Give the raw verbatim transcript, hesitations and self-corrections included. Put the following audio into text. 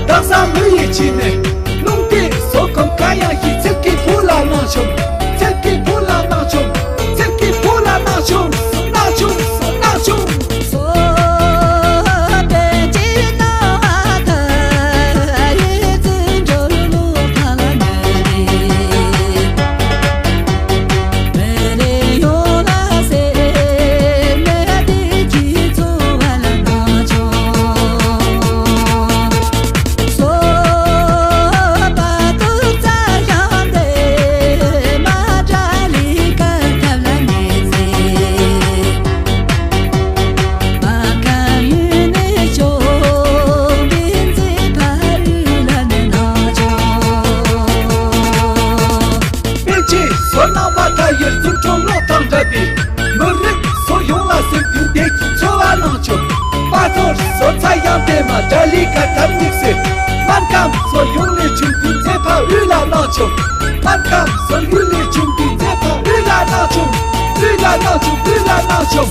དྭགས་ས་མི་ཡི་ཆེད་ནས། རླུང་རྟའི་སོ་ཁམས་གང་ཡང་ཞིག་ཚིག་གི་བུ་ལ་གནང་ཆོག་ཚིག་གི་བུ་ལ་གནང་ཆོག་ཚིག་གི་བུ་ལ་གནང་ཆོག་གནང་ཆོག་གནང་ཆོག་པཎ་ཆེན་བསོད་ནམས་མ་མཐའ་ཡས་རྫུ་འཕྲུལ་གློག་དང་འདྲ་སྟེ། མི་རིགས་སུ་ཡོངས་ལ་སེམས་མཐུན་བདེ་སྐྱིད་འཚོ་བ་གནང་ཆོག་དཔལ་རྡོར་བསོད་ཚལ་གཡང་འདས་མ་དགྲ་ལྷའི་བཀའ་དམ་གཉིས་སེ། སྨར་ཁམས་སུ་ཡོངས་ལས་ཆུང་དུས་མཛད་པ་དབུས་ལ་གནང་ཆོག་སྨར་ཁམས་སུ་ཡོངས་ལས་ཆུང་དུས་མཛད་པ་དབུས་ལ་གནང་ཆོག་དབུས་ལ་གནང་ཆོག་དབུས་ལ་གནང་ཆོག